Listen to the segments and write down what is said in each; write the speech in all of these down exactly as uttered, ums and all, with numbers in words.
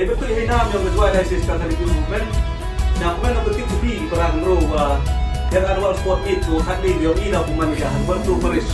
Hei, betul hei nam ïong ka Jowai Diocese Catholic Youth Movement. Ïa kumne nga betul ki para kynroh ba ïa ka annual sport meet ko khatni ïong i da kumne ïa ka World Tour Paris.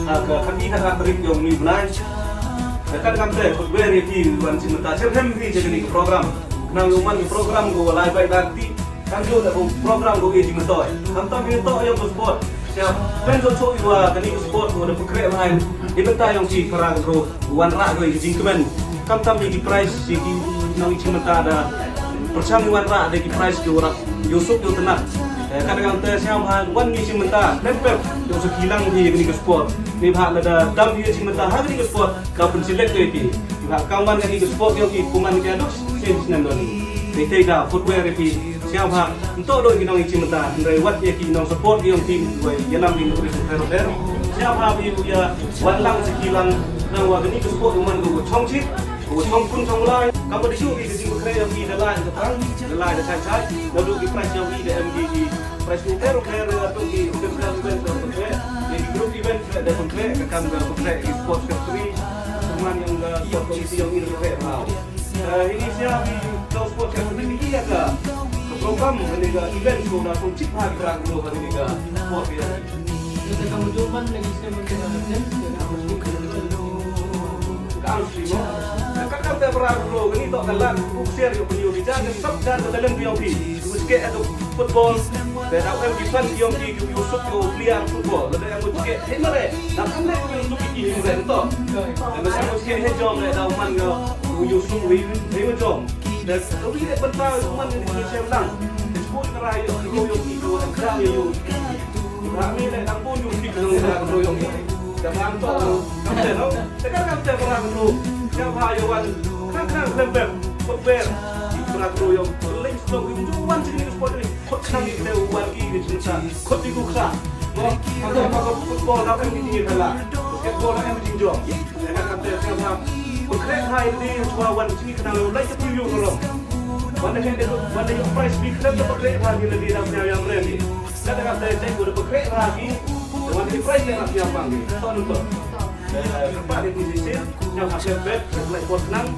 Ha ka khatni ka tarik ïong ni bnai. Ïa ka dang te kut wer ïa ki wan sien mynta sir hem hi jong kane ka program. Khnang ïoh man ka program ko lai bai dak ti. Kan ïoh da ka program ko ïa jingmyntoi. Khamtam ïa to ïong ka sport. Ïa, pynjot shuh ïa kane ka sport ko da pynkhreh bha ïa bynta ïong ki para kynroh. Wanrah ko ïa ki jingkmen. Khamtam ïa ki prize ïa ki nong ïa jingmynta da pyrshang ïa wanrah da ki prize ki wanrah ïoh suk ïoh tnat. Eh, ka dang te sngewbha wan ïa jingmynta. Lem pep ïoh sa ki lang ïa kane ka sport. Ni bha lada dam ïa jingmynta ha kane ka sport. Ka pynselect ïa ki. Bha ka wan kane ka sport ïong ki kumne ka dok. Sen snem don. Ni te da footwear ïa ki. Sngewbha nto do ki nong ïa jingmynta. Hynrei wat ïa ki nong support ïong ki wei ïa nam ïa nong ri super super. Sngewbha bi u ïa wan lang sa ki lang nang wa kane ka sport u man ko chong chit. Ko chong kun chong lai. Ka ba da ïoh ki ka jingpynkhreh ïong ki da lai da tang. Da lai da chai chai. Da du ki prize ïong ki da em ki ki prize super super da tu ki super super da super. Ïa ki group event da super ka kam da super ki sport secretary. Teman ïong da sport committee ïong ki da super. Eh, ini siap di tau sport yang penting ini ya ka program ini ka event ko na tong chip ha ki rang ko ini ka sport ya. Kita kamu jumpa lagi saya mungkin ada. Ka ang simo. Ka ka te bra ko ini to ka lan ku share yo ko yo ki jan sab jan ka talent yo ki. Ku ke ado football. Te da em ki fan yo ki ku yo suk yo player football. Te da em ku ke himare. Da kan le yo suk ki himare to. Te da em ku ke he jom le da man yo ku yo suk wi wi jom. Te wi le ban ta man ni ki shem lang. Te ko ka ra yo ko yo ki ko da yo yo. Rami le dang bun yung ki khnang da khnang yung. Da bang to kam te no. Te ka kam te bang no. Ka ba ya wan. Kang kang lem bem. Ko ber. Ki khnang khnang yung. Leng song yung wan sini sport ni. Kot khnang ni te wan ki ki cinta. Kot di ku kha. No. Ka ka football da kan ki ni kala. Basketball da kan ki jong. Te ka kam te ka ba. Ko kre hai ni chwa wan sini khnang lai ka tu yung no. Wan da kan de wan da yung prize bi khlem da ko kre hai ni le di da yang rem ni. Kata kata saya guna berkrek lagi. Dengan di price yang lagi apa ni? Tonton. Tempat di sini, yang hasil bet, yang mulai pot nang.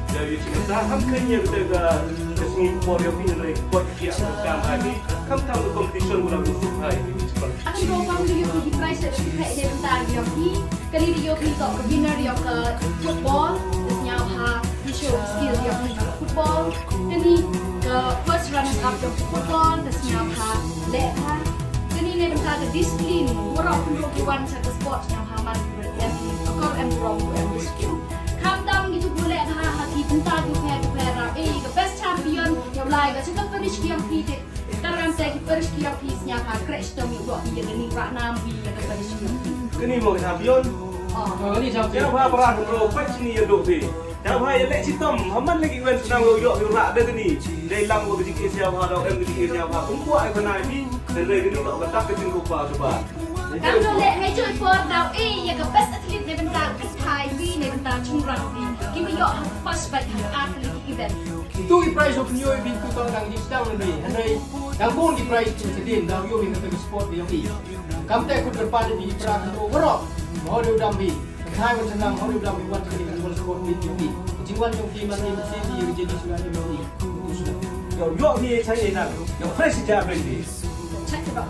Dari sini dah ham kenya kita ke sini por yang ini dari pot dia kan lagi. Kam tahu competition guna busuk hai. Akan kau pang di di price yang kita ini bentar dia ni. Kali dia kita ke winner dia ke football, terus nyau ha. Ki show skill ïa ki football. Kane ka first runner up ïa ki football, ka sngewbha leh bha. Kane ne bynta ka discipline, waroh pynroi ki wan sha ka sport sngewbha man ïa ki akor em rong em skill. Khamtam ki tu leh bha ha ki bynta ki pher ki pher. Eh, ka best champion ïa u lai ka sngewbha punish ki ïa ki te. Ka ram te ki parish ki ïa phi sñiaw ha kreh shitom ïa u doh ïa kani rah nam wi ïa ka parish ki ïa phi. Kani mo ka champion. Oh. Kani champion. Ïa pha para bro pha chini ïa doh phi. Ïa pha ïa leh shitom ha man lagi wen snang lo ïoh ïa rah da kani. Dei lang wa ka jingkit ïa pha da em ka jingkit ïa pha kum kwah ïa pha nai phi. Dei dei kani doh ka tak ka jingkit pha ka ba. Kam no leh hei joi por daw e ïa ka best athlete ne bynta ka thai phi ne bynta chungrang phi. Ki ba ïoh ha first fight ha athlete event. Itu i prize of new i bintu tang dang di sedang lebih. Hynrei dang bun i prize tu sedin dang ïoh ïa kata ka sport ïa phi. Kam te kut kyrpad ïa phi para kynroh waroh. Mo dei u dam phi. Ka thai wan sendang mo dei u dam phi wan sendang wan sport ïa phi. Jingwan ïa phi man ïa phi ïa jadi sila ïa phi. Ïoh ïoh phi ïa chai ïa nang. Ïoh prize ïa phi. Check it out.